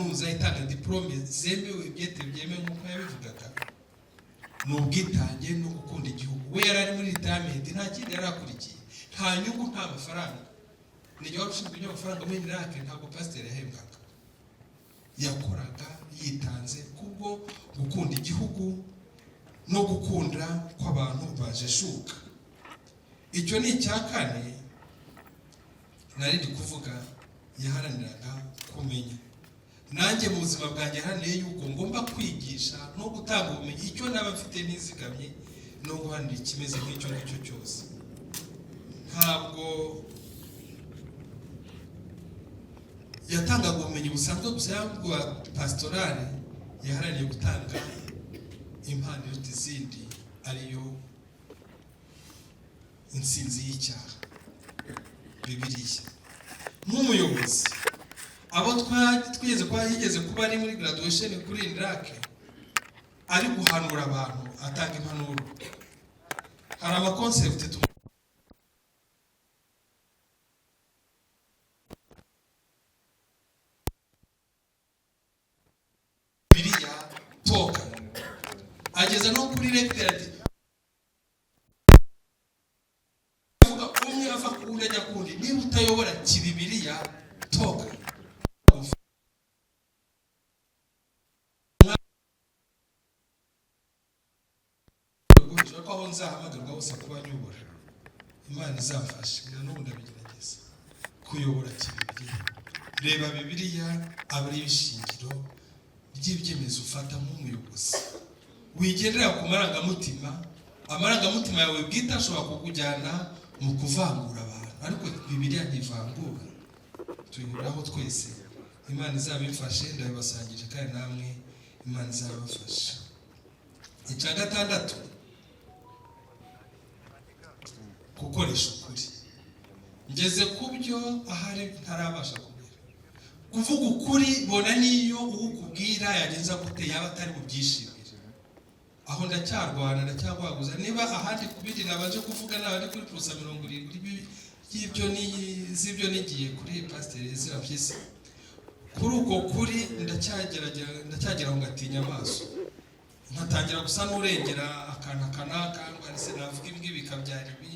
kaminuza itanga diporome zemewe, ibyete byemewe nk'uko yabivugaga, ni ubwitange no gukunda igihugu. We yari ari muri retirement, nta kindi yari akurikiye, nta nyungu, nta mafaranga. Ni wari ushinzwe iby'amafaranga muri UNILAK, ntabwo pasiteri yahembwaga. Yakoraga yitanze kubwo gukunda igihugu no gukunda kw'abantu bajeshuka. Icyo ni icya kane nari ndi kuvuga. Yaharaniraga kumenya. Nanjye mu buzima bwanjye yaharaniye yuko ngomba kwigisha no gutanga ubumenyi, icyo naba mfite ntizigamye, no guharanira ikimeze nk'icyo ngicyo cyose. Ntabwo yatangaga ubumenyi busanzwe gusa yabwa pastorale, yaharaniye gutanga impano iruta izindi, ariyo intsinzi y'icyaha, Bibiliya. Nk'umuyobozi, abo twigeze kuba, yigeze kuba ari muri graduation kuri UNILAK, ari guhanura abantu, atanga impanuro. Hari ama concept Bibiliya toka, ageza no kuri recteur, ati avuga umwe ava ku wundi ajya ku wundi: "Niba utayobora kibibiriya, toka." Ko aho nzahamagarwa hose kuba nyobora, Imana izamfashe. Na n'ubu ndabigerageza kuyobora kibibiriya. Reba Bibiliya aba ari ishingiro ry'ibyemezo ufata nk'umuyobozi. Wigendera ku marangamutima. Amarangamutima yawe bwite ashobora kukujyana mu kuvangura abantu, ariko Bibiliya ntivangura, tuyihuriraho twese. Imana izabimfashe, ndabibasangije, kandi namwe Imana izabibafashe. Icya gatandatu, gukoresha ukuri. Ngeze ku byo ahari ntarabasha kugera. Kuvuga ukuri, bona niyo ukubwira yagenza gute, yaba atari bubyishimire. Aho ndacyarwana, ndacyagwaguza. Niba ahandi ku bindi nabanje kuvuga naba ndi kuri 70% y'ibyo z'ibyo nigiye kuri pasiteri Ezra Mpyisi, kuri uko kuri ndacyagerageza, ndacyagera aho ngatinya amaso, nkatangira gusa n'urengera akantu aka n'aka, ngo se navuga ibi ngibi bikabyara ibi,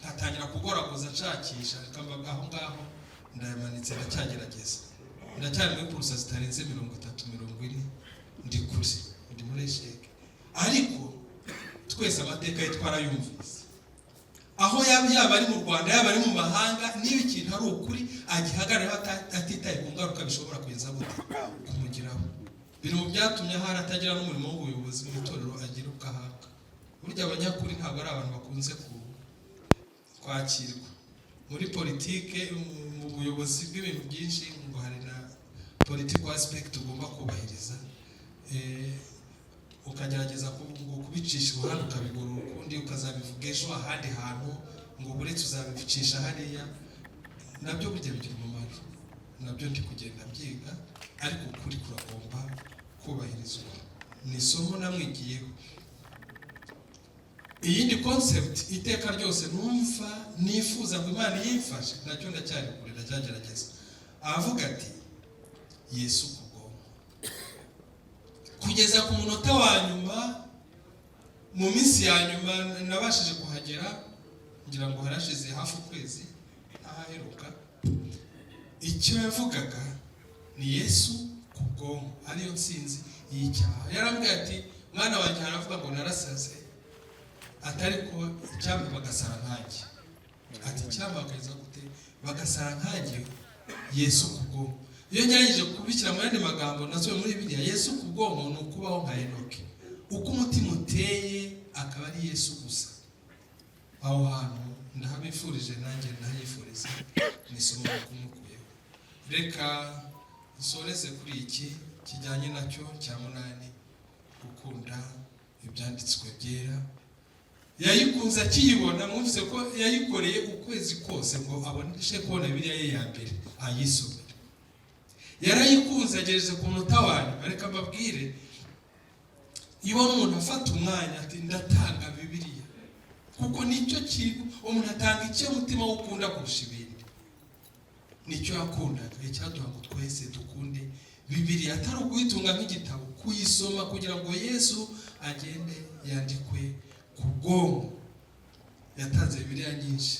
nkatangira kugoragoza nshakisha. Aho ngaho ndayamanitse, ndacyagerageza, ndacyari muri pourcent zitarenze 30, 40. Ndi kure, ndi muri échec. Ariko twese amateka ye twarayumvise, aho yaba ari mu Rwanda, yaba ari mu mahanga, niba ikintu ari ukuri agihagararaho atitaye ku ngaruka bishobora kugeza gute kumugiraho. Biri mu byatumye ahari atagira n'umurimo w'ubuyobozi mu itorero agira ubwo ahabwa. Burya abanyakuri ntabwo ari abantu bakunze kwakirwa muri politike, mu buyobozi bw'ibintu byinshi, ngo hari na political aspect ugomba kubahiriza, ukagerageza ngo kubicisha iruhande, ukabigorora ukundi, ukazabivuga ejo ahandi hantu, ngo buretse uzabicisha hariya. Nabyo burya bigira umumaro, nabyo ndi kugenda byiga, ariko ukuri kuragomba kubahirizwa. Ni isomo namwigiyeho. Iyindi concept iteka ryose numva nifuza ngo Imana yimfashe, nacyo ndacyari kure, ndacyagerageza. Aravuga ati: "Yesu ku bwonko." Kugeza ku munota wa nyuma, mu minsi ya nyuma nabashije kuhagera, ngira ngo harashize hafi ukwezi ntahaheruka. Icyo yavugaga ni Yesu ku bwonko, ariyo nsinzi y'icyaha. Yarambwiye ati: "Mwana wanjye, haravuga ngo narasaze, atari ko icyampa bagasara nkanjye." Ati: "Icyampa bakageza gute, bagasara nkanjye." Yesu ku bwonko, iyo ngerageje kubishyira mu yandi magambo nasomye muri Bibiliya, Yesu ku bwonko ni ukubaho nka Enoke, uko umutima uteye akaba ari Yesu gusa. Aho hantu ndahabifurije, nanjye ndahayifuriza, ni isomo kumukuyeho. Reka nsoreze kuri iki kijyanye nacyo cya munani, gukunda ibyanditswe byera. Yayikunze akiyibona. Mwumvise ko yayikoreye ukwezi kose ngo abone kubona Bibiliya ye ya mbere ayisomere. Yarayikunze agereze ku munota wa nyuma. Reka mbabwire, iyo ubona umuntu afata umwanya ati: "Ndatanga Bibiliya," kuko nicyo kintu umuntu atanga, icyo umutima we ukunda kurusha ibindi, nicyo yakundaga. Icyaduha ngo twese dukunde Bibiliya atari ukuyitunga nk'igitabo, kuyisoma kugira ngo Yesu agende yandikwe ku bwonko. Yatanze Bibiliya nyinshi.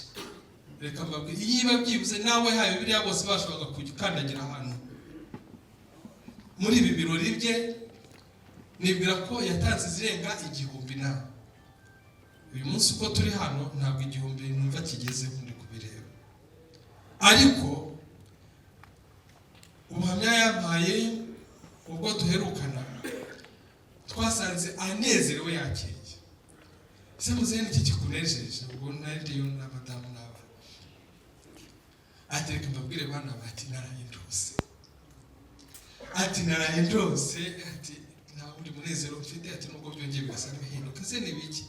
Reka mbabwire, iyo iba byibuze nawe haye Bibiliya, bose bashoboraga kugikandagira ahantu muri ibi birori bye. Nibwira ko yatanze izirenga 1000. Nawe uyu munsi uko turi hano, ntabwo 1000 numva kigezeho, ndi kubireba. Ariko ubuhamya yampaye ubwo duherukana, twasanze anezerewe, yakeye. Ese muzehe, niki kikunejeje? Ubwo nari ndiyo n'abadamu n'abana. Ati: "Reka mbabwire bana," bati, "naraye ndose." Ati: "Naraye ndose." Ati: "Nta wundi munezero mfite." Ati: "Nubwo byongeye bigasa n'ibihinduka." Se ni biki?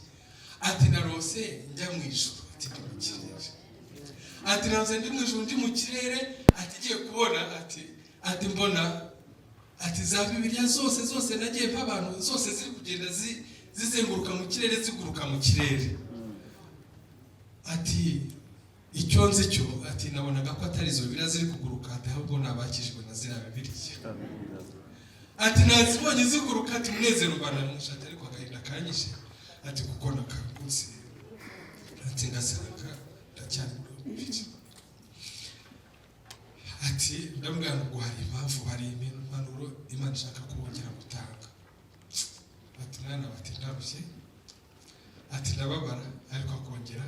Ati: "Narose njya mu ijuru." Ati: "Ndi mu kirere." Ati: "Narose ndi mu ijuru, ndi mu kirere." Ati: "Ngiye kubona," ati, "mbona," ati, "za Bibiliya zose zose nagiye mpa abantu, zose ziri kugenda zizenguruka mu kirere, ziguruka mu kirere." Ati: "Icyo nzi cyo," ati, "nabonaga ko atari izo Bibiliya ziri kuguruka," ati, "ahubwo ni abakijwe na ziriya Bibiliya." Ati: "Nazibonye ziguruka." Ati: "Umunezero ubana mwinshi." Ati: "Ariko agahinda kanyishe," ati, "kuko nakangutse," ati, "ngasanga ndacyari muri uwo mubiri." Ati: "Ndabwira ngo hari impamvu, hari impanuro Imana ishaka kongera gutanga." Ati: "Mwana," bati, "ndarushye," ati, "ndababara." Ariko akongera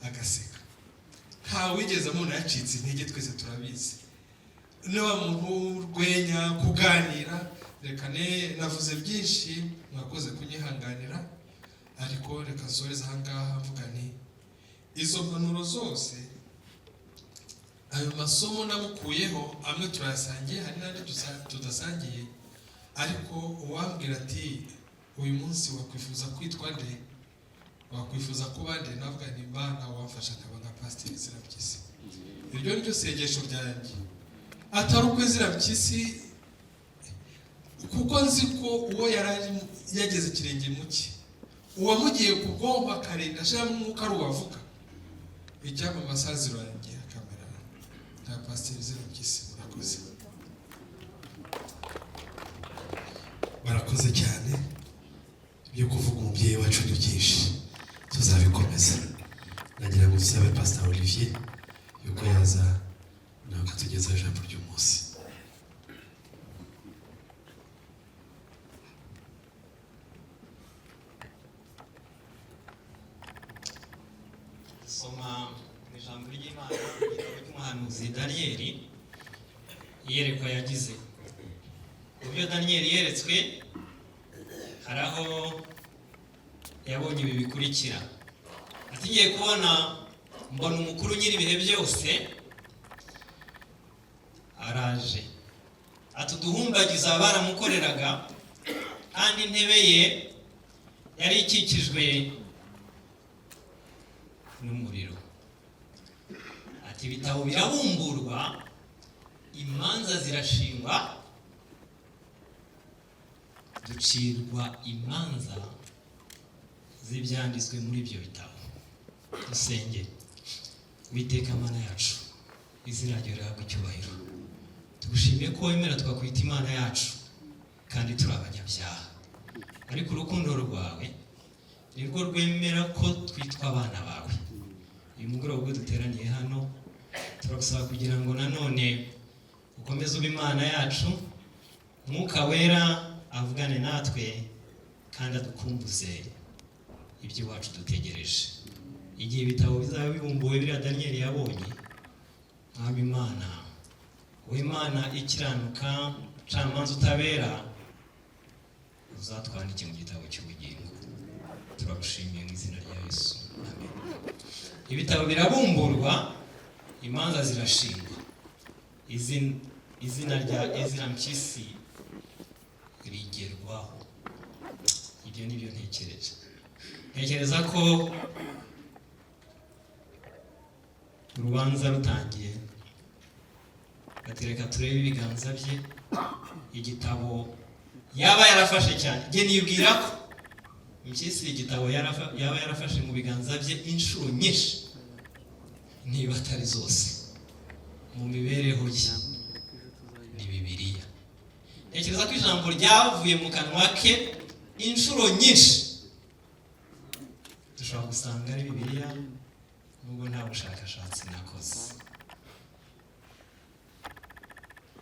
agaseka. Nta wigeze amubona yacitse intege, twese turabizi. Niba muntu w'urwenya, kuganira. Reka ne navuze byinshi, mwakoze kunyihanganira, ariko reka nsoreze ahangaha mvuga nti izo mpanuro zose, ayo masomo namukuyeho, amwe turayasangiye, hari n'andi tudasangiye. Ariko uwambwira ati: "Uyu munsi wakwifuza kwitwa nde? Wakwifuza kuba nde?" Navuga nti: "Imana wamfasha nkaba nka Pasiteri Ezra Mpyisi." Iryo ni ryo sengesho ryanjye, atari uko Ezra Mpyisi, kuko nzi ko uwo yari ari yageze ikirenge mu cye, uwamugiye ku bwonko akarinda ashiramo umwuka ari uwavuga. Icyampa amasaziro yanjye akamera nka Pasiteri Ezra Mpyisi. Murakoze. Barakoze cyane. Ibyo kuvuga umubyeyi wacu ni byinshi, tuzabikomeza. Nagira ngo dusabe Pastor Olivier yuko yaza nawe akatugezaho ijambo ry'umunsi. Dusoma mu ijambo ry'Imana mu gitabo cy'umuhanuzi Daniyeli, iyerekwa yagize. Mu byo Daniyeli yeretswe, hari aho yabonye ibi bikurikira. Ati: "Ngiye kubona, mbona umukuru nyiri ibihe byose araje." Ati: "Uduhumbagiza baramukoreraga, kandi intebe ye yari ikikijwe n'umuriro." Ati: "Ibitabo birabumburwa, imanza zirashingwa, ducirwa imanza z'ibyanditswe muri ibyo bitabo." Dusenge. Witeka Mana yacu, izina ryawe rihabwe icyubahiro. Tugushimiye ko wemera twakwita Imana yacu kandi turi abanyabyaha, ariko urukundo rwawe nirwo rwemera ko twitwa abana bawe. Uyu mugoroba ubwo duteraniye hano, turagusaba kugira ngo nanone ukomeze ube Imana yacu, Mwuka Wera avugane natwe kandi adukumbuze iby'iwacu dutegereje. Igihe ibitabo bizaba bibumbuwe, biriya Daniyeli yabonye, Mwami Imana, wowe Imana ikiranuka, camanza utabera, uzatwandike mu gitabo cy'ubugingo. Turagushimiye mu izina rya Yesu, amen. Ibitabo birabumburwa, imanza zirashingwa, izina rya Ezra Mpyisi rigerwaho. Ibyo ni byo ntekereje. Ntekereza ko urubanza rutangiye, batereka turebe ibiganza bye, igitabo yaba yarafashe cyane. Njye nibwira ko Mpyisi igitabo yaba yarafashe mu biganza bye inshuro nyinshi, niba atari zose, mu mibereho ye, ni Bibiliya. Ntekereza ko ijambo ryavuye mu kanwa ke inshuro nyinshi dushobora gusanga ari Bibiliya, nubwo nta bushakashatsi nakoze.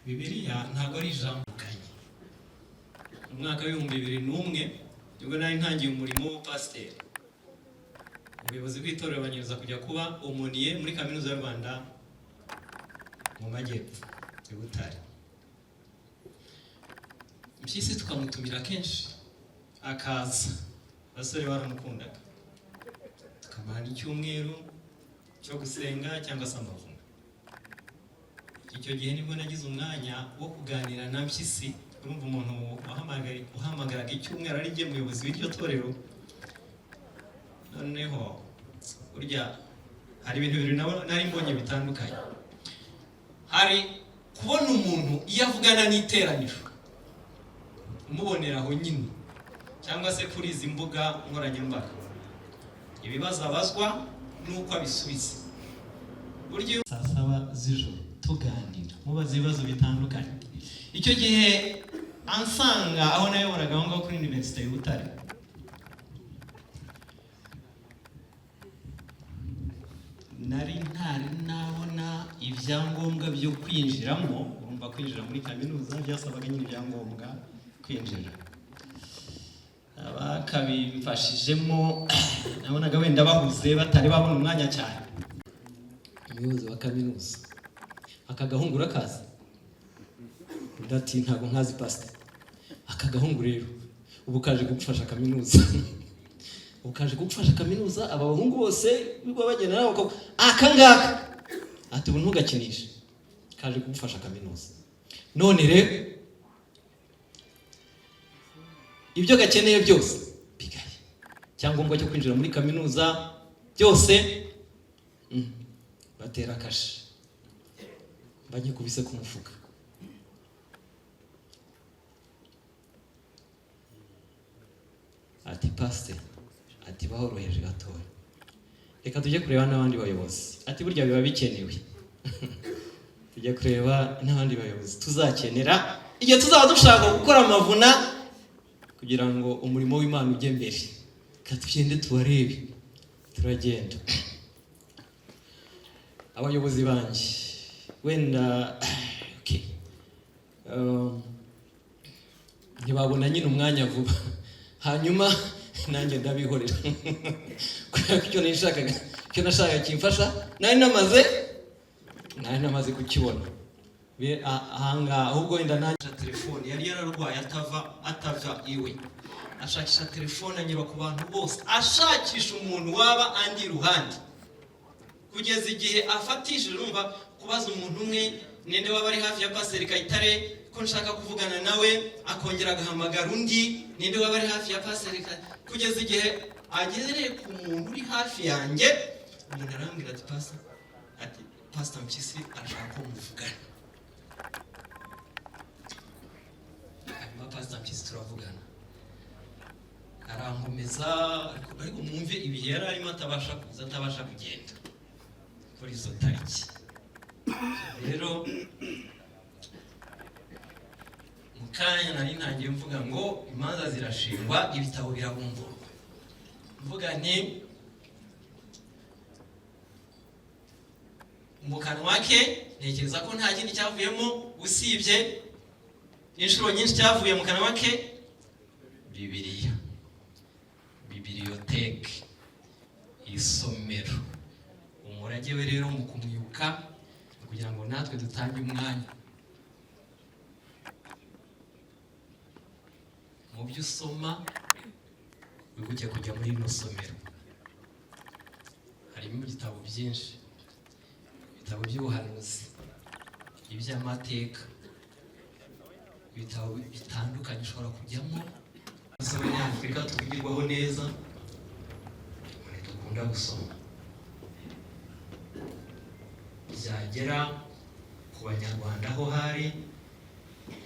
Bibiliya ntabwo ari ijambo kanye. Mu mwaka w'2001 nibwo nari ntangiye umurimo w'ubupasiteri. Ubuyobozi bw'itorero banyuza kujya kuba aumônier muri Kaminuza y'u Rwanda mu Majyepfo i Butare. Mpyisi tukamutumira kenshi akaza, abasore baramukundaga, tukamarana icyumweru cyo gusenga cyangwa se amavuna. Icyo gihe nibwo nagize umwanya wo kuganira na Mpyisi. Urumva umuntu uhamagaraga icyumweru ari jye muyobozi w'iryo torero. Noneho burya hari ibintu bibiri nari mbonye bitandukanye. Hari kubona umuntu iyo avugana n'iteraniro umubonera aho nyine, cyangwa se kuri izi mbuga nkoranyambaga, ibibazo abazwa n'uko abisubiza. Burya saa 7 z'ijoro tuganira, mubaza ibibazo bitandukanye. Icyo gihe ansanga aho nayoboraga aho ngaho kuri Université y'u Butare, nari ntari nabona ibyangombwa byo kwinjiramo. Urumva kwinjira muri kaminuza byasabaga nyine ibyangombwa kwinjira. Abakabimfashijemo nabonaga wenda bahuze, batari babona umwanya cyane. Umuyobozi wa kaminuza: "Aka gahungu urakazi?" Undi ati: "Ntabwo nkazi, pasite." "Aka gahungu rero ubu kaje kugufasha kaminuza, ubu kaje kugufasha kaminuza. Aba bahungu bose birirwa bagenda nawe, aka ngaka," ati, "ubu ntugakinishe, kaje kugufasha kaminuza. None rero ibyo gakeneye byose bigaye, icyangombwa cyo kwinjira muri kaminuza byose." Batera kashe, banyikubise ku mufuka. Ati: "Pasite," ati, "bahoroheje gatoya, reka tujye kureba n'abandi bayobozi." Ati: "Burya biba bikenewe, tujya kureba n'abandi bayobozi tuzakenera igihe tuzaba dushaka gukora amavuna kugira ngo umurimo w'Imana ujye mbere. Reka tugende tubarebe." Turagenda. Abayobozi banjye wenda, okay, ntibabona nyine umwanya vuba, hanyuma nanjye ndabihorera, kubera ko icyo nashakaga, icyo nashakaga kimfasha, nari namaze kukibona. Ahangaha ahubwo wenda nanjye telefone yari yararwaye, atava iwe, ashakisha telefone, anyura ku bantu bose ashakisha umuntu waba andi iruhande, kugeza igihe afatishije, urumva, kubaza umuntu umwe: "Ninde waba ari hafi ya Pasiteri Kayitare ko nshaka kuvugana nawe?" Akongera agahamagara undi: "Ninde waba ari hafi ya Pasiteri Kayitare?" Kugeza igihe agereye ku muntu uri hafi yanjye. Umuntu arambwira ati: "Pasita," ati, "Pasita Mpyisi arashaka ko muvugana." Hanyuma Pasita Mpyisi turavugana, arankomeza. Ariko mwumve ibihe yari arimo, atabasha kuza, atabasha kugenda kuri izo tariki. Rero mu kanya nari ntangiye mvuga ngo imanza zirashingwa, ibitabo birabumburwa. Mvuga nti mu kanwa ke ntekereza ko nta kindi cyavuyemo usibye inshuro nyinshi cyavuye mu kanwa ke Bibiliya, bibiliyoteke, isomero. Umurage we rero mu kumwibuka, kugira ngo natwe dutange umwanya mu byo usoma, wibuke kujya muri rino somero. Harimo ibitabo byinshi, ibitabo by'ubuhanuzi, iby'amateka, ibitabo bitandukanye ushobora kujyamo. Abanyafurika tuvugirwaho neza, dukunda gusoma. Byagera ku Banyarwanda aho hari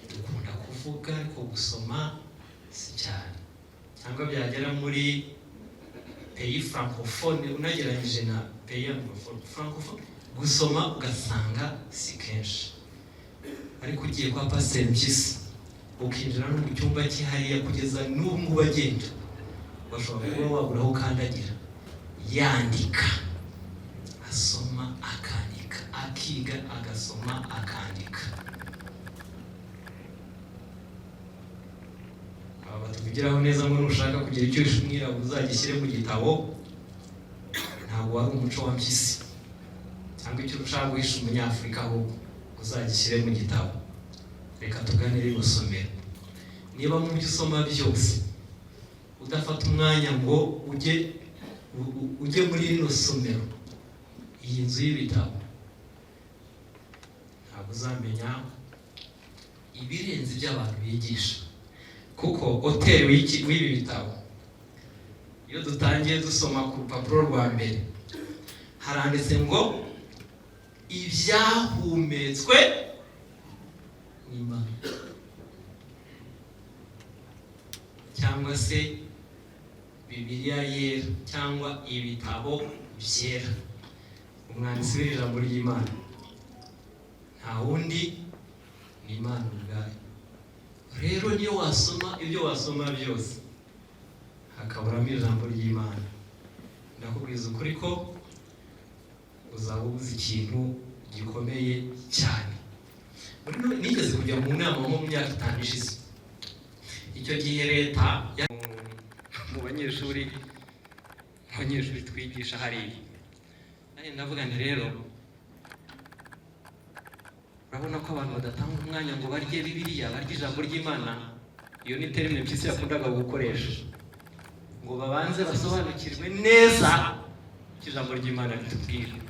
dukunda kuvuga, ariko gusoma si cyane, cyangwa byagera muri pays francophone, unagereranyije na pays anglophone, francophone, gusoma ugasanga si kenshi. Ariko ugiye kwa Pasiteri Mpyisi Ukinjira no mu cyumba cye hariya, kugeza n'ubu ngubu agenda bashobora kuba wabura aho ukandagira. Yandika, asoma, akandika, akiga, agasoma, akandika. Aba batuvugiraho neza ngo nushaka kugira icyo uhisha umwirabura uzagishyire mu gitabo. Ntabwo wari umuco wa Mpyisi, cyangwa icyo ushaka guhisha umunyafurika ahubwo uzagishyire mu gitabo. Reka tugane rino somero. Niba mu byo usoma byose udafata umwanya ngo ujye muri rino somero, iyi nzu y'ibitabo, ntabwo uzamenya ibirenze ibyo abantu bigisha, kuko auteur w'ibi bitabo, iyo dutangiye dusoma ku rupapuro rwa mbere, haranditse ngo ibyahumetswe n'Imana, cyangwa se Bibiliya yera, cyangwa ibitabo byera. Umwanditsi w'iri jambo ry'Imana nta wundi, ni Imana ubwayo. Rero niyo wasoma ibyo wasoma byose hakaburamo ijambo ry'Imana, ndakubwiza ukuri ko uzaba ubuze ikintu gikomeye cyane. Nigeze kujya mu nama nko mu myaka 5 ishize. Icyo gihe leta mu banyeshuri twigisha hariya, nanjye ndavuga nti: "Rero urabona ko abantu badatanga umwanya ngo barye Bibiliya, barye ijambo ry'Imana." Iyo ni terme Mpyisi yakundaga gukoresha, ngo babanze basobanukirwe neza icyo ijambo ry'Imana ritubwira.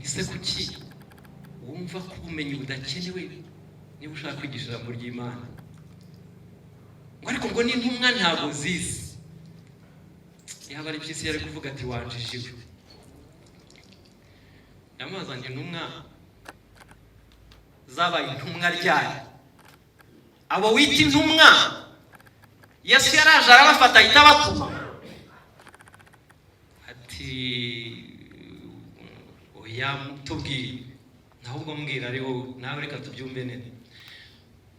Ese kuki wumva ko ubumenyi budakenewe niba ushaka kwigisha ijambo ry'Imana? Ngo ariko ngo n'intumwa ntabwo zizi. Yaba ari Mpyisi yari kuvuga ati: "Wanjijiwe." Ndamubaza ngo: "Intumwa zabaye intumwa ryari? Abo wita intumwa, Yesu yaraje arabafata ahita abatuma?" Ati: "Oya, tubwire." Ahubwo mbwira ari wowe nawe, reka tubyumve neza.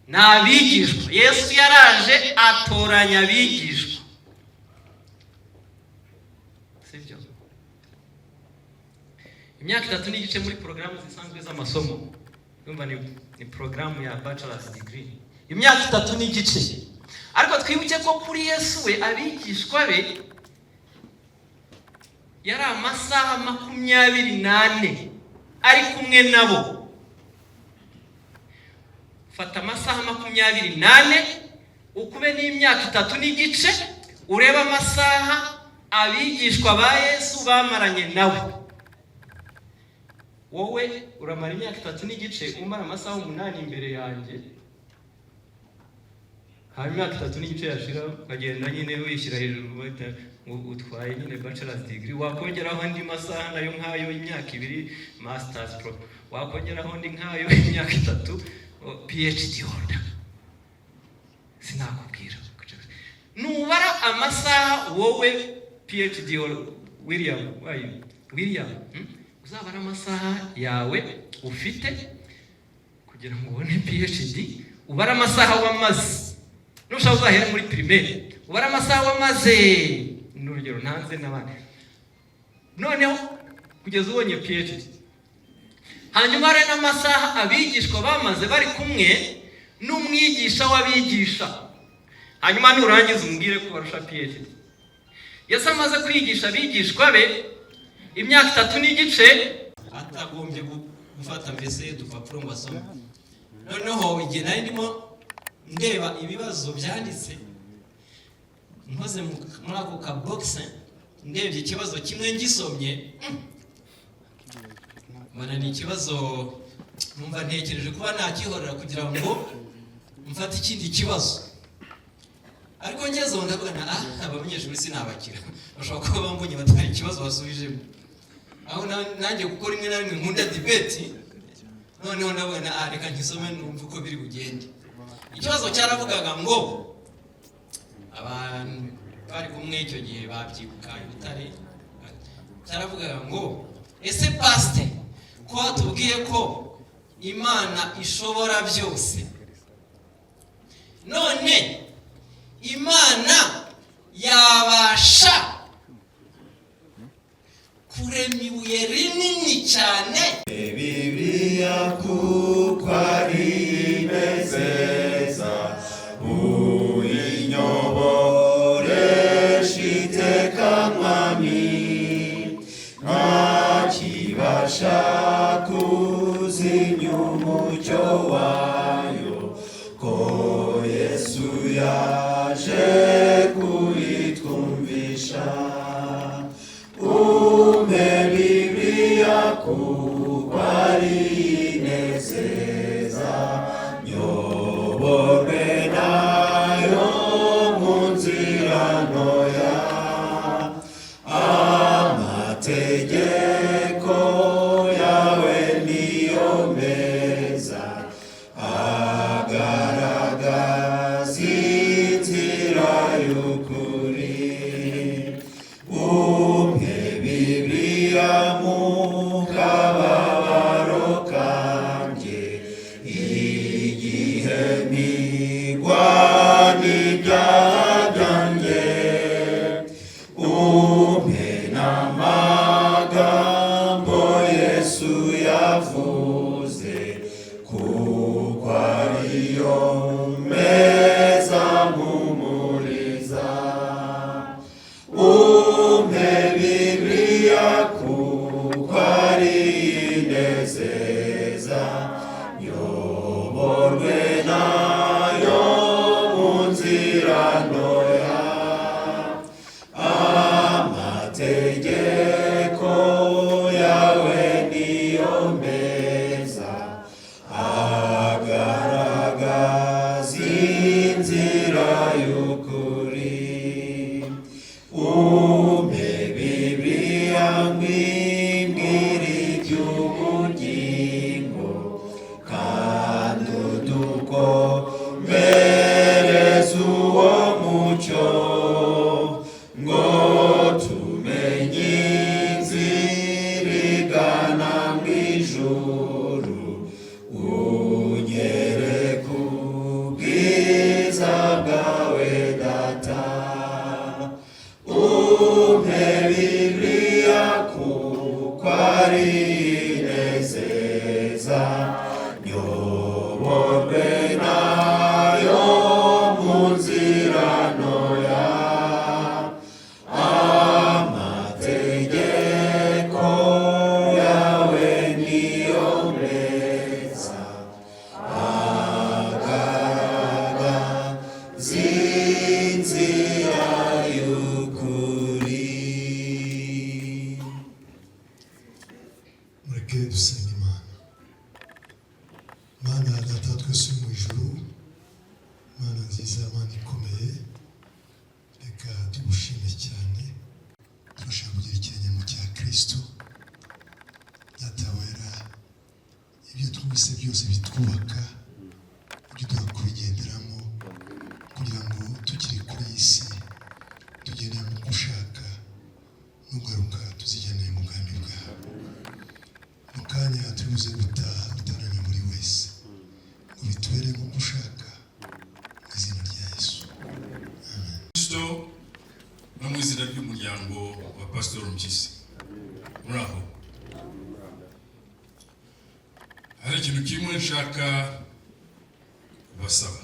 Ni abigishwa. Yesu yaraje atoranya abigishwa, sibyo? Imyaka 3 n'igice muri porogaramu zisanzwe z'amasomo, urumva ni porogaramu ya bachelor's degree, imyaka 3 n'igice. Ariko twibuke ko kuri Yesu we, abigishwa be yari amasaha 24 ari kumwe nabo. Fata amasaha 24 ukube n'imyaka 3 n'igice, urebe amasaha abigishwa ba Yesu bamaranye nawe. Wowe uramara imyaka 3 n'igice umara amasaha 8 imbere yanjye, hanyuma imyaka 3 n'igice yashira ukagenda nyine wishyira hejuru ngo utwaye nyine bachelor's degree. Wakongeraho andi masaha nayo nk'ayo imyaka 2, masters pro. Wakongeraho andi nk'ayo imyaka 3, PhD holder. Sinakubwira, nubara amasaha wowe PhD holder William, wayo William, Uzabara amasaha yawe ufite kugira ngo ubone PhD, ubare amasaha wamaze. Nushaka uzahere muri primaire, ubare amasaha wamaze, ni urugero ntanze n'abandi, noneho kugeza ubonye PhD. Hanyuma hari n'amasaha abigishwa bamaze bari kumwe n'umwigisha w'abigisha. Hanyuma nurangiza umbwire ko barusha PhD. Yesu amaze kwigisha abigishwa be imyaka 3 n'igice, atagombye gufata mbese udupapuro ngo asome. Noneho igihe nari ndimo ndeba ibibazo byanditse, nkoze muri ako kabogisi, ndebye ikibazo kimwe ngisomye, mbona ni ikibazo numva ntekereje kuba nakihorera kugira ngo mfate ikindi kibazo. Ariko ngezeho ndavuga na aba banyeshuri sinabakira, bashobora kuba bambonye batari ikibazo basubijemo. Aho nanjye kuko rimwe na rimwe nkunda debate, noneho ndabona reka nkisome numve uko biri bugende. Ikibazo cyaravugaga ngo, abantu bari kumwe icyo gihe babyibuka i Butare, cyaravugaga ngo: "Ese pasite, ko watubwiye ko Imana ishobora byose. None Imana yabasha kurema ibuye rinini cyane? Bibiliya kuko ari inezeza, uyinyoboresha iteka, Mwami. Ntakibasha kuzimya umucyo wayo, ko Yesu yaje kuyitwumvisha. Umpe Bibiliya kuko ari inezeza, nyoborwe nayo mu nzira ntoya. Amategeko yawe niyo meza, agaragaza inzira y'ukuri. Umpe Bibiliya mu kababaro kanjye, igihe mpigwa n'ibyaha byanjye. Umpe n'amagambo Yesu yavuze, kuko ariyo meza mpumuriza. Umpe Bibiliya kuko ari inezeza, nyoborwe nayo mu nzira ntoya. Amategeko yawe niyo meza, agaragaza inzira y'ukuri. Umpe Bibiliya ngwimbwira iby'ubugingo, kandi udukomereze uwo mucyo, ngo tumenye inzira igana mu ijuru. Unyereke ubwiza bwawe, Data. Umpe Bibiliya kuko ari inezeza, nyoborwe nayo mu nzira ntoya. Amategeko yawe niyo meza, agaragaza inzira y'ukuri. Mureke dusenga Imana. Mana ya Data twese uri mu ijuru, Mana nziza, Mana ikomeye, reka tugushime cyane. Turashaka kugira ikirenge mu cya Kristo. Data wera, ibyo twumvise byose bitwubaka, ibyo duha kubigenderamo kugira ngo tukiri kuri iyi si tugendere mu gushaka, nugaruka tuzijyanire mu bwami bwawe. Mu kanya turi buze gutaha, utaranya buri wese ngo bitubere nk'uko ushaka, mu izina rya Yesu, amen. Kristo no mu izina ry'umuryango wa Pastor Mpyisi, muraho. Hari ikintu kimwe nshaka kubasaba.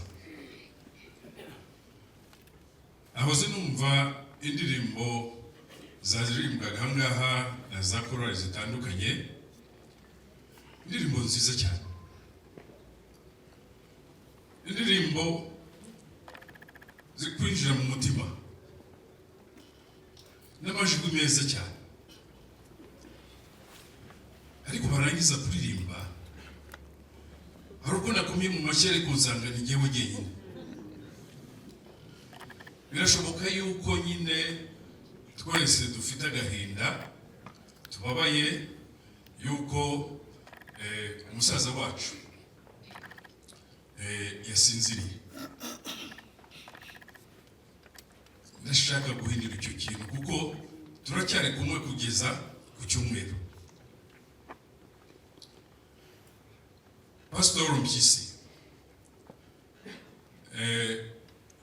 Ahoze numva indirimbo zaririmbwaga aha ngaha na za korali zitandukanye, indirimbo nziza cyane, indirimbo zikwinjira mu mutima n'amajwi meza cyane, ariko barangiza kuririmba, hari ubwo nakomye mu mashyi ariko nsanga ni njyewe jyenyine. Birashoboka yuko nyine twese dufite agahinda, tubabaye yuko umusaza wacu yasinziriye. Ndashaka guhindura icyo kintu kuko turacyari kumwe kugeza ku cyumweru. Pasitoro Mpyisi,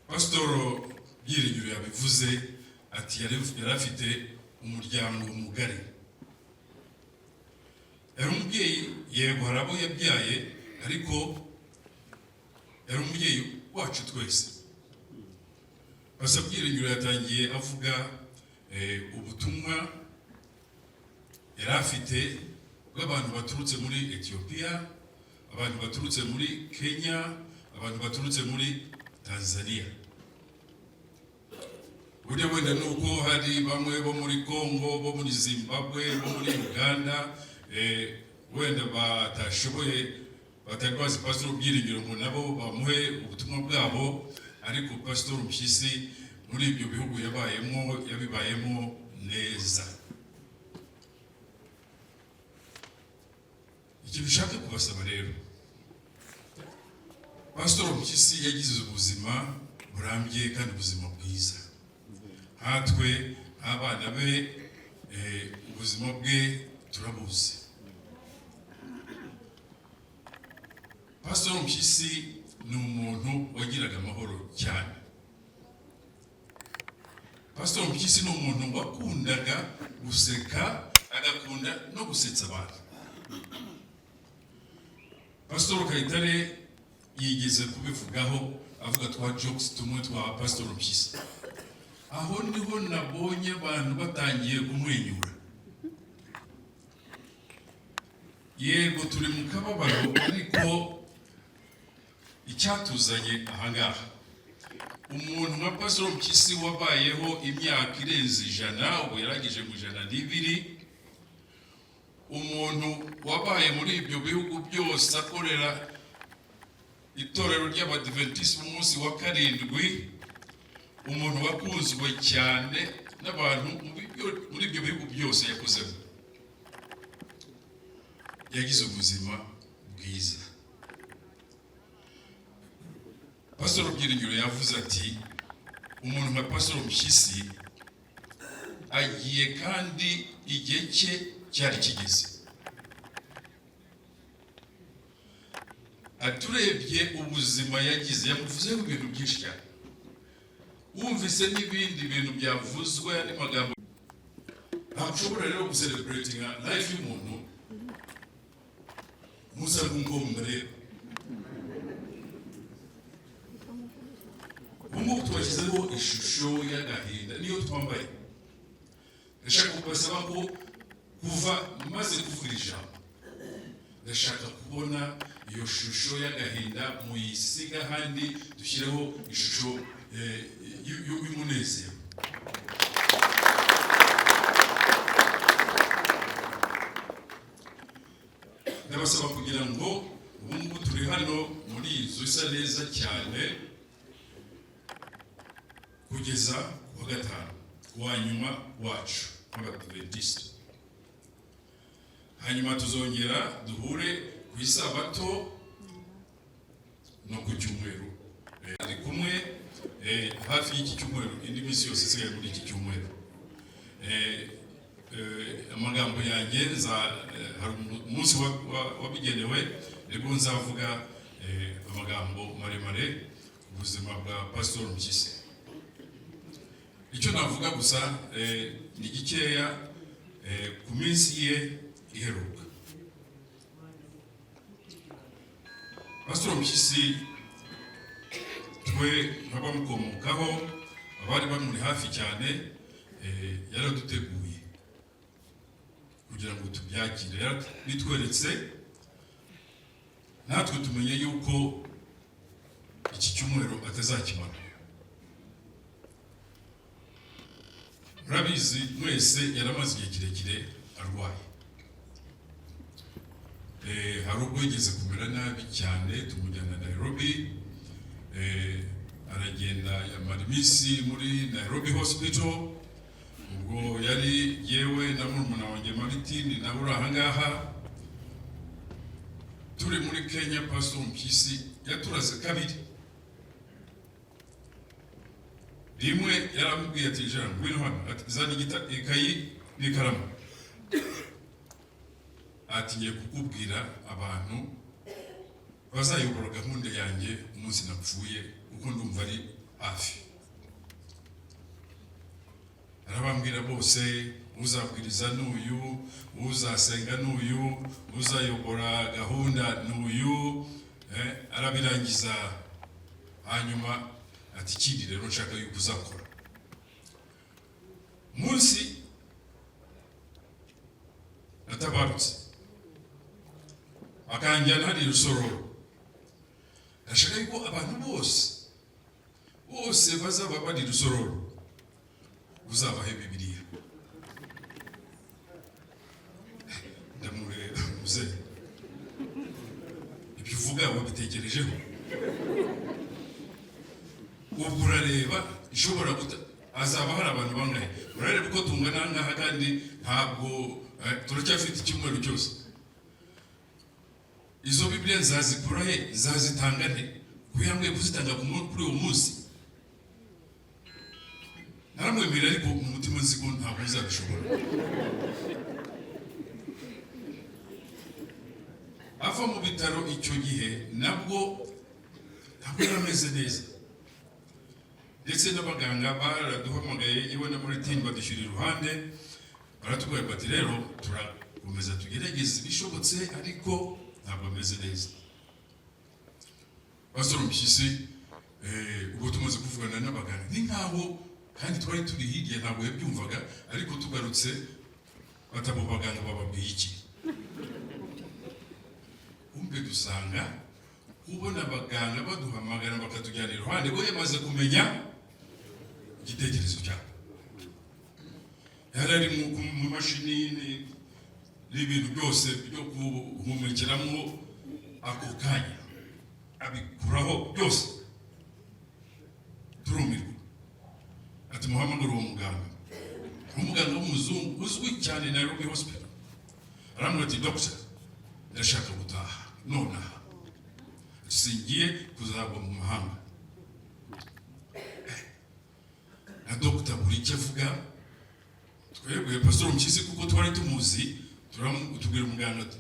Pasitoro Byiringiro yabivuze ati yari afite umuryango mugari, yari umubyeyi, yego hari abo yabyaye, ariko yari umubyeyi wacu twese. Pastor Byiringiro yatangiye avuga ubutumwa yari afite bw'abantu baturutse muri Etiyopiya, abantu baturutse muri Kenya, abantu baturutse muri Tanzania. Burya wenda ni uko hari bamwe bo muri Congo, bo muri Zimbabwe, bo muri Uganda, wenda batashoboye, batari bazi Pastor Byiringiro ngo nabo bamuhe ubutumwa bwabo, ariko Pastor Mpyisi muri ibyo bihugu yabayemo, yabibayemo neza. Ikintu ushaka kubasaba rero, Pastor Mpyisi yagize ubuzima burambye kandi ubuzima bwiza. Nkatwe nk'abana be, ubuzima bwe turabuzi. Pastor Mpyisi ni umuntu wagiraga amahoro cyane. Pastor Mpyisi ni umuntu wakundaga guseka, agakunda no gusetsa abantu. Pastor Kayitare yigeze kubivugaho, avuga twa jokes tumwe twa Pastor Mpyisi. Aho niho nabonye abantu batangiye kumwenyura. Yego turi mu kababaro, ariko icyatuzanye ahangaha, umuntu nka Pastor Mpyisi wabayeho imyaka irenze 100, ubu yarangije mu 102, umuntu wabaye muri ibyo bihugu byose akorera itorero ry'Abadiventisi umunsi wa 7, umuntu wakunzwe cyane n'abantu muri ibyo bihugu byose yakozemo, yagize ubuzima bwiza. Pastor Byiringiro yavuze ati umuntu nka Pastor Mpyisi agiye kandi igihe cye cyari kigeze. Aturebye ubuzima yagize, yamuvuzeho ibintu byinshi cyane, wumvise n'ibindi bintu byavuzwe n'amagambo. Ntabwo ushobora rero gucelebratinga life y'umuntu musa nk'uko mureba. Ubu ngubu tubashyizeho ishusho y'agahinda niyo twambaye. Ndashaka kubasaba ko kuva maze kuvuga ijambo, ndashaka kubona iyo shusho y'agahinda muyisiga ahandi, dushyireho ishusho y'umunezero. Ndabasaba kugira ngo ubu ngubu turi hano muri iyi nzu isa neza cyane kugeza ku wa 5 wa nyuma wacu w'Abadiventiste, hanyuma tuzongera duhure ku isabato no ku cyumweru. Ari kumwe hafi y'iki cyumweru, indi minsi yose isigaye muri iki cyumweru. Amagambo yanjye hari umunsi wabigenewe nibwo nzavuga amagambo maremare ku buzima bwa Pastor Mpyisi. Icyo navuga gusa ni gikeya ku minsi ye iheruka. Pastor Mpyisi twe nk'abamukomokaho, abari bamuri hafi cyane, yaraduteguye kugira ngo tubyakire, yarabitweretse natwe tumenye yuko iki cyumweru atazakibona. Murabizi mwese yaramaze igihe kirekire arwaye. Hari ubwo yigeze kumera nabi cyane, tumujyana Nairobi, aragenda yamara iminsi muri Nairobi Hospital. Ubwo yari yewe na murumuna wanjye Martin nawe uri aha ngaha, turi muri Kenya. Pastor Mpyisi yaturaze kabiri. Rimwe yaramubwiye ati Jean ngwino hano, ati zana ikayi n'ikaramu, ati ngiye kukubwira abantu Bazayobora gahunda yanjye umunsi napfuye, kuko ndumva ari hafi. Arabambwira bose: uzabwiriza n'uyu, uzasenga n'uyu, uzayobora gahunda n'uyu. Arabirangiza, hanyuma ati: "Ikindi rero nshaka yuko uzakora munsi natabarutse, akanjyana hariya Rusororo, ndashaka yuko abantu bose bose bazaba bari Rusororo uzabahe Bibiliya." Ndamureba: "Muzehe, ibyo uvuga wabitekerejeho? Ubwo urareba ishobora guta hazaba hari abantu bangahe? Urareba uko tungana aha ngaha, kandi ntabwo turacyafite icyumweru cyose. Izo Bibiliya nzazikura he? Nzazitanga nte? Kugira ngo kuzitanga kuri uwo munsi?" Naramwemerera, ariko mu mutima nzi ko ntabwo nzabishobora. Ava mu bitaro icyo gihe nabwo ntabwo yari ameze neza, ndetse n'abaganga baraduhamagaye iwe na Martin, badushyira iruhande, baratubwira bati: "Rero turakomeza tugerageze ibishobotse, ariko ntabwo ameze neza." Pastor Mpyisi, ubwo tumaze kuvugana n'abaganga, ni nkaho kandi twari turi hirya, ntabwo yabyumvaga, ariko tugarutse batabo baganga bababwiye iki? Kumbe dusanga kubona abaganga baduhamagara bakatujyana iruhande, we yamaze kumenya igitekerezo cyabo. Yari ari mu mashini n'ibintu byose byo guhumekeramo, ako kanya abikuraho byose, turumirwa. Ati: "Muhamagare uwo muganga." Umuganga w'umuzungu uzwi cyane Nairobi Hospital. Aramubwira ati: "Doctor, ndashaka gutaha nonaha, singiye kuzagwa mu mahanga." Na dogita buri icyo avuga, twebwe Pastor Mpyisi kuko twari tumuzi, tubwira umuganga ati: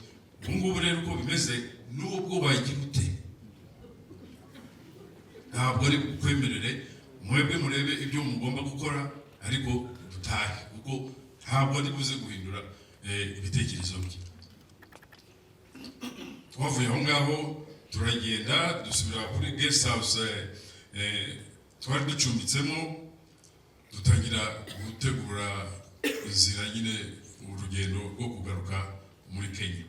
"Ubu ngubu rero uko bimeze, nubwo wagira ute ntabwo ari bukwemerere. Mwebwe murebe ibyo mugomba gukora, ariko dutahe, kuko ntabwo ari buze guhindura ibitekerezo bye." Twavuye aho ngaho turagenda, dusubira kuri guest house twari ducumbitsemo, dutangira gutegura inzira nyine, urugendo rwo kugaruka muri Kenya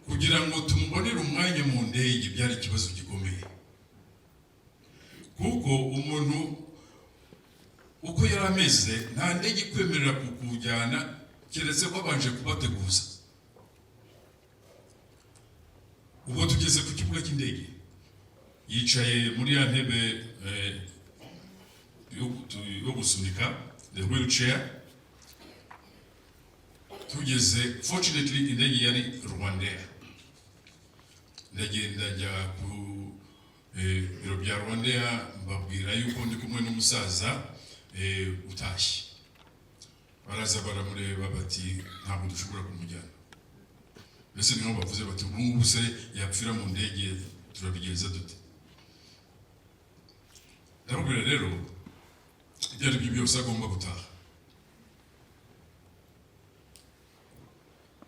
kugira ngo tumubonere umwanya mu ndege. Byari ikibazo gikomeye, kuko umuntu uko yari ameze nta ndege ikwemerera kukujyana keretse ko wabanje kubateguza. Ubwo tugeze ku kibuga cy'indege, yicaye muri ya ntebe yo gusunika, the wheelchair. Tugeze, fortunately indege yari Rwandair. Ndagenda njya ku biro bya Rwandair, mbabwira yuko ndi kumwe n'umusaza utashye. Baraza baramureba, bati: "Ntabwo dushobora kumujyana." Mbese niho bavuze bati: "Ubu ngubu se yapfira mu ndege turabigenza dute?" Ndababwira rero, ibyo ari byo byose agomba gutaha.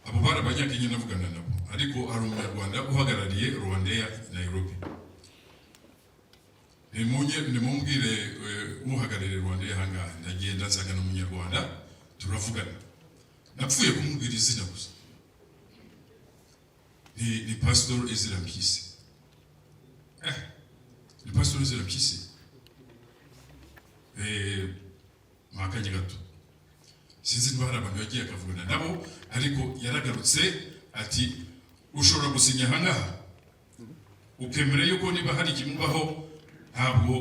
Abo bari Abanyakenya navugana nabo, ariko hari Umunyarwanda uhagarariye Rwandair Nairobi. Nimumbwire uhagarariye Rwandair ahangaha. Ndagenda nsanga ni Umunyarwanda, turavugana. Napfuye kumubwira izina gusa, ni Pastor Ezra Mpyisi. Ni Pastor Ezra Mpyisi. Mwakanya gato, sinzi niba hari abantu yagiye akavugana nabo, ariko yaragarutse ati: "Ushobora gusinya ahangaha ukemera yuko niba hari ikimubaho ntabwo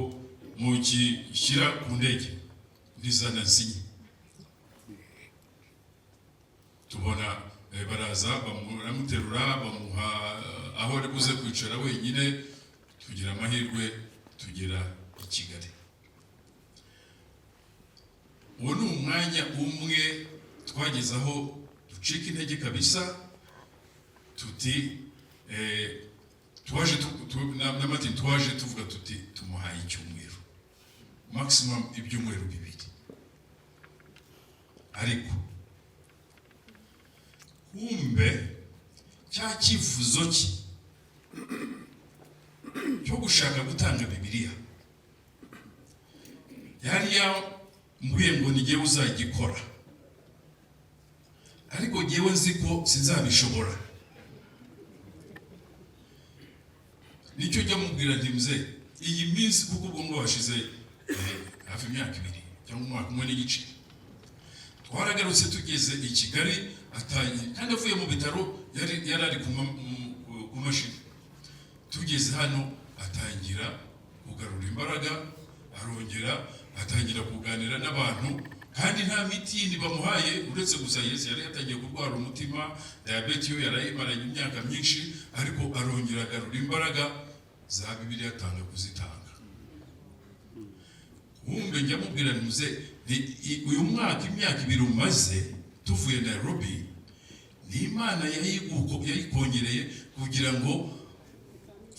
mukishyira ku ndege." Nizana nsinye. Tubona baraza baramuterura, bamuha aho ari buze kwicara wenyine. Tugira amahirwe tugera i Kigali. Uwo ni umwanya umwe twageze aho ducika intege kabisa. Tuti twaje na Martin twaje tuvuga tuti tumuhaye icyumweru, maximum ibyumweru 2. Ariko kumbe cya cyifuzo cye cyo gushaka gutanga Bibiliya yari yambwiye ngo ni jyewe uzagikora, ariko jyewe nzi ko sinzabishobora. Nicyo njya mubwira nti mze iyi minsi, kuko ubwo ngo hashize hafi imyaka 2 cyangwa umwaka umwe n'igice, twaragarutse tugeze i Kigali atangiye, kandi avuye mu bitaro yari ari ku mashini. Tugeze hano atangira kugarura imbaraga, arongera atangira kuganira n'abantu, kandi nta miti yindi bamuhaye uretse gusa Yesu. Yari yatangiye kurwara umutima, diyabete yo yarayimaranye imyaka myinshi, ariko arongera agarura imbaraga za Bibiliya atanga kuzitanga. Kumbe njya mubwira nti muze, uyu mwaka imyaka 2 umaze tuvuye Nairobi, ni Imana yayikongereye kugira ngo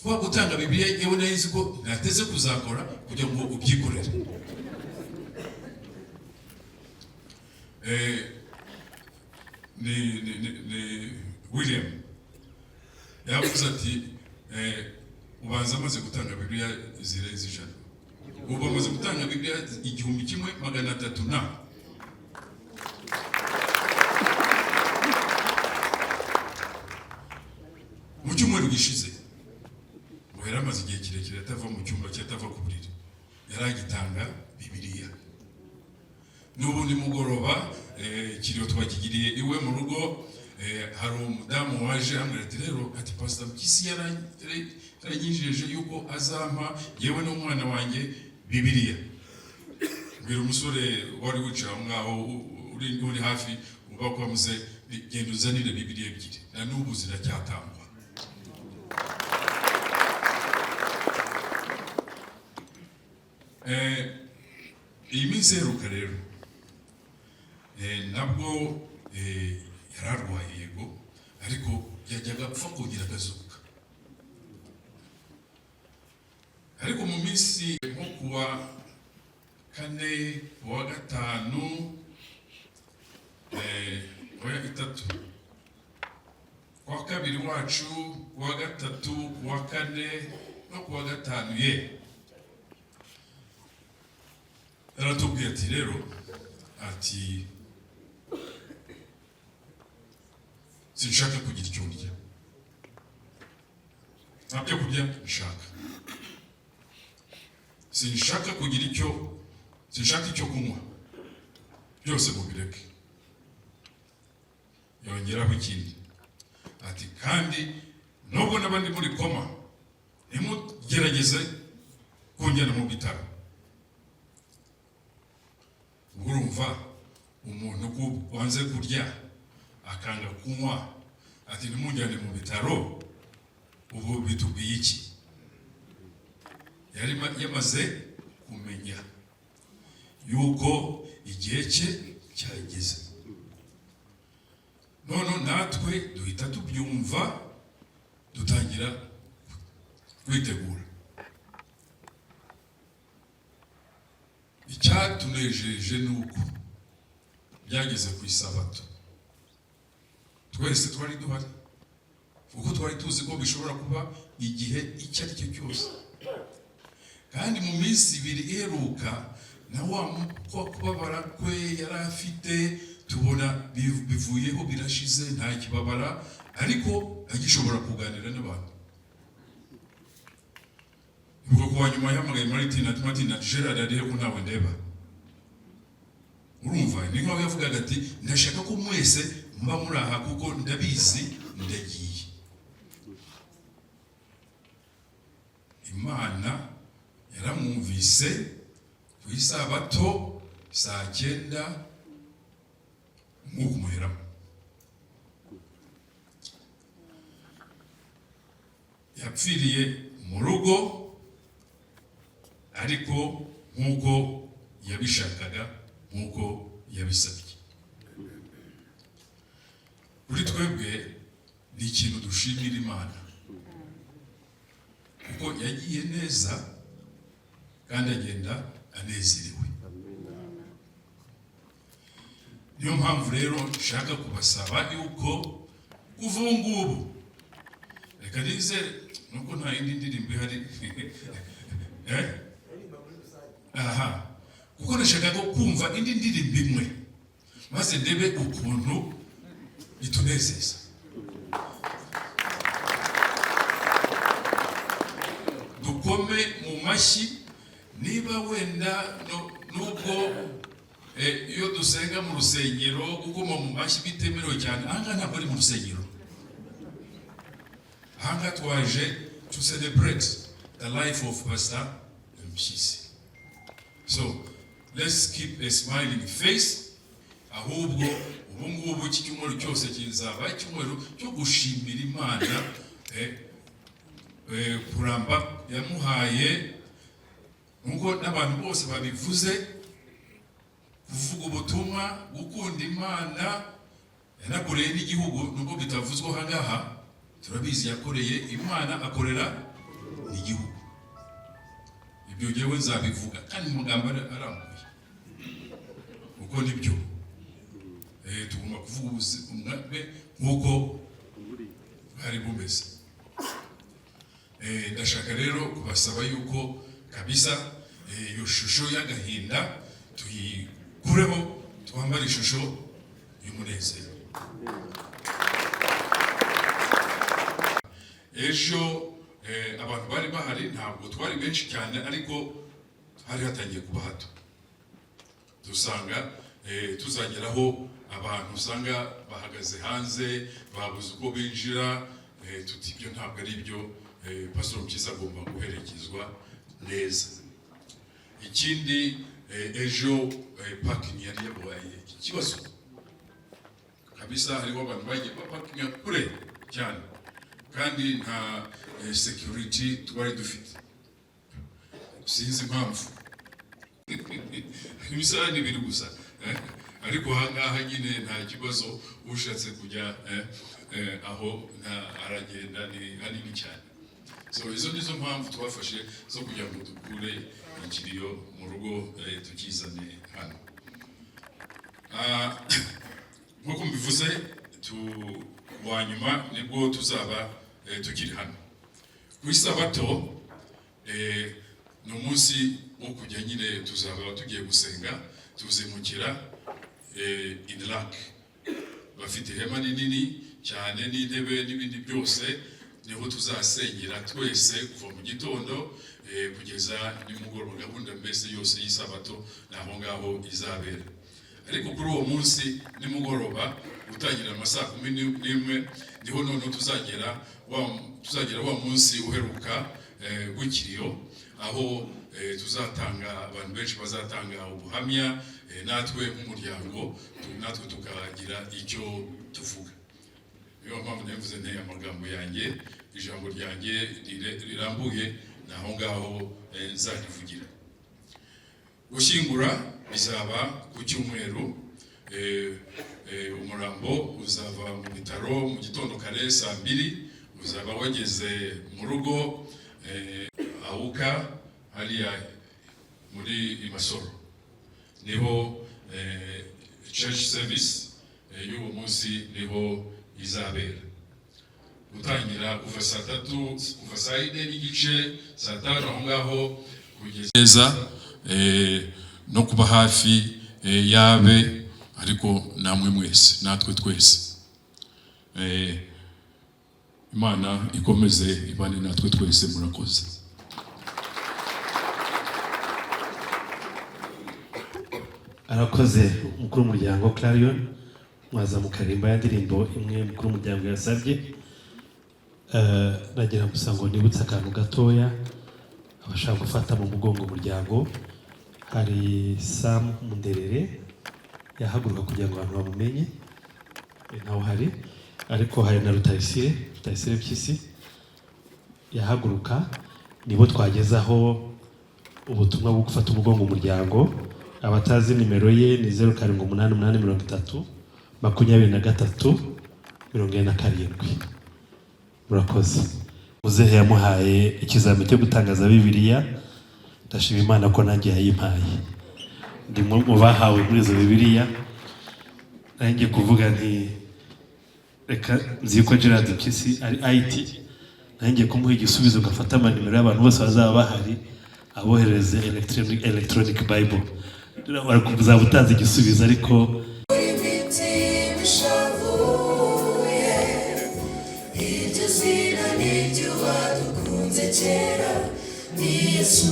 kwa gutanga Bibiliya yewe nayizi ko nateze kuzakora kugira ngo ubyikorere. Ni William yavuze ati ubanza amaze gutanga Bibiliya zirenze 100, ubu amaze gutanga Bibiliya 1300 na mu cyumweru gishize. Ngo yari amaze igihe kirekire atava mu cyumba cye, atava ku buriri, yari agitanga Bibiliya. N'ubundi mugoroba ikiriyo twakigiriye iwe mu rugo, hari umudamu waje ambwira ati rero, ati Pastor Mpyisi yaranyijeje yuko azampa yewe n'umwana wanjye Bibiliya. Mbwira umusore wari wicaye aho ngaho uri hafi uba kwa muze, genda uzanire Bibiliya 2, na n'ubu ziracyatangwa. Iyi minsi iheruka rero, nabwo yararwaye yego, ariko yajyaga apfa kugira akazuka. Ariko mu minsi nko kuwa kane, kuwa gatanu, oya itatu, kuwa kabiri wacu, kuwa gatatu, kuwa kane no kuwa gatanu, ye yaratubwiye ati rero, ati sinshaka kugira icyo ndya, nta byo kurya nshaka, sinshaka kugira icyo, sinshaka icyo kunywa, byose mubireke. Yongeraho ikindi ati kandi nubwo n'abandi muri koma ntimugerageze kunjyana mu bitaro. Urumva umuntu wanze kurya akanga kunywa ati ntimunjyane mu bitaro, ubu bitubwiye iki? Yari yamaze kumenya yuko igihe cye cyageze. None natwe duhita tubyumva, dutangira kwitegura. Icyatunejeje ni uko byageze ku isabato twese twari duhari, kuko twari tuzi ko bishobora kuba igihe icyo ari cyo cyose. Kandi mu minsi 2 iheruka na wa kubabara kwe yari afite tubona bivuyeho, birashize, nta kibabara, ariko agishobora kuganira n'abantu. Ubwo kuwa nyuma yahamagaye Martin ati Martin ati Gerard arihe ko ntawe ndeba? Urumva ni nkaho yavugaga ati ndashaka ko mwese muba muri aha kuko ndabizi ndagiye. Imana yaramwumvise ku isabato saa 9 nk'uko umuheramo. Yapfiriye mu rugo ariko nk'uko yabishakaga, nk'uko yabisabye. Kuri twebwe ni ikintu Ikintu dushimira Imana, kuko yagiye neza kandi agenda anezerewe. Niyo mpamvu rero nshaka kubasaba yuko kuva ubu ngubu, reka nizere nuko nta yindi ndirimbo ihari, eh? Aha, kuko nashakaga kumva indi ndirimbo imwe, maze ndebe ukuntu itunezeza. Dukome mu mashyi. Niba wenda nubwo iyo dusenga mu rusengero gukoma mu mashyi bitemerewe cyane, ahangaha ntabwo ari mu rusengero. Ahangaha twaje to celebrate the life of Pastor Mpyisi, so let's keep a smiling face. Ahubwo ubu ngubu iki cyumweru cyose kizaba icyumweru cyo gushimira Imana kuramba yamuhaye, nk'uko n'abantu bose babivuze, kuvuga ubutumwa, gukunda Imana, yanakoreye n'igihugu. Nubwo bitavuzwe aha ngaha, turabizi, yakoreye Imana, akorera n'igihugu. Ibyo ngewe nzabivuga kandi mu magambo arambuye, kuko nibyo. Tugomba kuvuga ubuzima bwe nk'uko bwari bumeze. Ndashaka rero kubasaba yuko kabisa iyo shusho y'agahinda tuyikureho, twambare ishusho y'umunezero. Ejo abantu bari bahari, ntabwo twari benshi cyane, ariko hari hatangiye kuba hato. Dusanga tuzageraho abantu usanga bahagaze hanze, babuze uko binjira. Tuti ibyo ntabwo ari byo. Pastor Mpyisi agomba guherekezwa neza. Ikindi, ejo parking yari yabaye ikibazo kabisa. Hariho abantu bagiye bapakinga kure cyane, kandi nta security twari dufite. Sinzi impamvu imisarani ibiri gusa, ariko ahangaha nyine nta kibazo, ushatse kujya aho aragenda, ni hanini cyane. So izo nizo mpamvu twafashe zo kugira ngo dukure ikiriyo mu rugo, tukizane hano. Nk'uko mbivuze, tu wa nyuma nibwo tuzaba tukiri hano. Ku Isabato ni umunsi wo kujya nyine, tuzaba tugiye gusenga, tuzimukira Inilak. Bafite ihema rinini cyane n'intebe n'ibindi byose, niho tuzasengera twese kuva mu gitondo kugeza nimugoroba. Gahunda mbese yose y'Isabato ni aho ngaho izabera. Ariko kuri uwo munsi nimugoroba, gutangira amasaa 11, niho noneho tuzagera wa munsi uheruka w'ikiriyo, aho tuzatanga, abantu benshi bazatanga ubuhamya, natwe nk'umuryango natwe tukagira icyo tuvuga. Niyo mpamvu navuze nteye amagambo yanjye, ijambo ryanjye rirambuye ni aho ngaho nzarivugira. Gushyingura bizaba ku cyumweru. Umurambo uzava mu bitaro mu gitondo kare saa 2, uzaba wageze mu rugo awuka hariya muri Imasoro, niho church service y'uwo munsi niho izabera, gutangira kuva saa 3, kuva saa 4:30, saa 5 aho ngaho, kugeza neza no kuba hafi yabe, ariko namwe mwese, natwe twese. Imana ikomeze ibane natwe twese. Murakoze. Arakoze umukuru w'umuryango Clarion. Mwaza mukaririmba ya ndirimbo imwe umukuru w'umuryango yasabye. Nagira gusa ngo nibutse akantu gatoya abashaka gufata mu mugongo umuryango. Hari Sam Munderere, yahaguruka kugira ngo abantu bamumenye. Ntawe uhari, ariko hari na Rutayisire Mpyisi, yahaguruka. Nibo twagezaho ubutumwa bwo gufata umugongo umuryango. Abatazi nimero ye ni 0788 30 23 47. Murakoze. Muzehe yamuhaye ikizami cyo gutangaza Bibiliya. Ndashima Imana ko nanjye yayimpaye, ndi mu bahawe muri izo Bibiliya. Nanjye kuvuga nti reka, nzi ko Gerard Mpyisi ari IT, nanjye kumuha igisubizo, ngafata amanimero y'abantu bose bazaba bahari, abohereze electronic Bible, uzaba utanze igisubizo, ariko Imitima ishavuye, iryo zina niryo wadukunze kera, ni Yesu.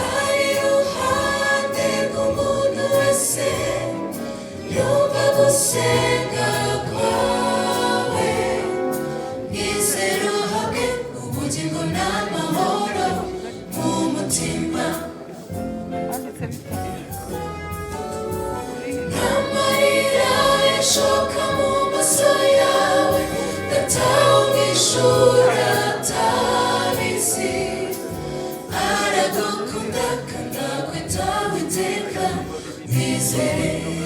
Ari iruhande rw'umuntu wese, yumva gusenga kwawe. Mwizere uhabwe ubugingo n'amahoro mu mutima. N'amarira yashoka mu maso yawe, Data wo mu ijuru atabizi. Aragukunda kandi akwitaho iteka, mwizere.